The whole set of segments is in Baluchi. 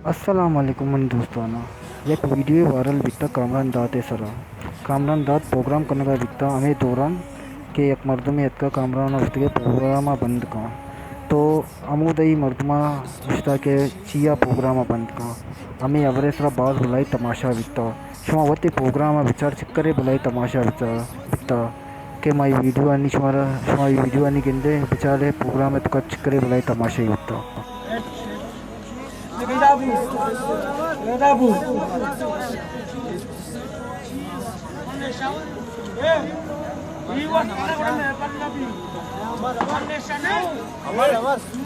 السلام علیکم منی دوستاناں، یک ویڈیوے وائرل بیتا کامران دات ءِ سرا۔ کامران دات پروگرام کنگا بیتا ہمے دوران کہ یک مردمے اتکا کامران ءَ گوشتگے پروگرام ءَ بند کن، تو ہمودا ای مردماں گوشتا کہ چیا پروگرام ءَ بند کن۔ ہمے ہبرے سرا باز بلائی تماشا بیتا۔ شما وتی پروگرام ءَ بچار چکرے بلائی تماشا بیتا، بیتا کہ ما ای ویڈیو آنی شمارا، شما ای ویڈیو آنی گندے بچارے پروگرام ءِ تو چکرے بلائی تماشا بیتا۔ پیدا بو۔ پیدا بو۔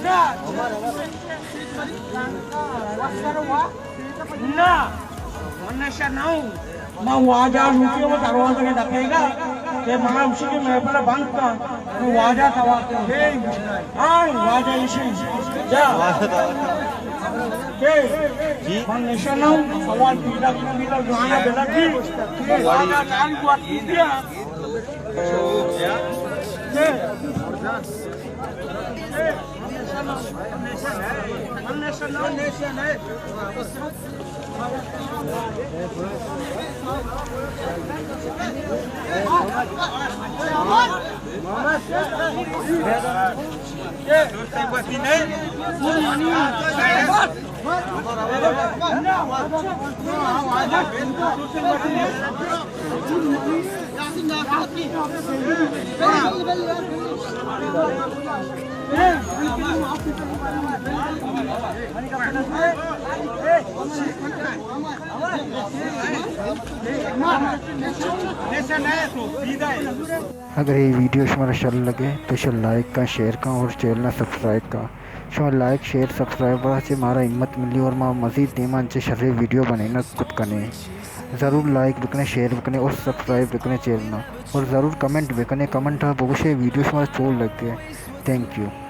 نہ۔ نہ۔ من نشہ نہ ہوں۔ من واجہ لوٹی ہوں، دروازہ کے دپے گا کہ منا اسی کی محفل بند کن، تو واجہ توار کن۔ ہاں، واجہ اسی۔ جا۔ کہ جی۔ من نشہ نہ ہوں، سوال پیدا کن، میرا گانا بلد بھی۔ واجہ چالی بات کیا؟ اگر یہ ویڈیو شمارا شر لگے تو اسے لائک کن، شیئر کن اور چینل نا سبسکرائب کن۔ شما لائک، شیئر، سبسکرائب چہ مارا ہمت ملی اور ما مزید دیما انچے شریں ویڈیو بنینا کت کنیں۔ ضرور لائک بکنے، شیئر بکنے اور سبسکرائب بکنے چینل نا۔ اور ضرور کمنٹ بکنے، کمنٹ ءَ بگوشے ویڈیو شمارا چون لگے۔ Thank you.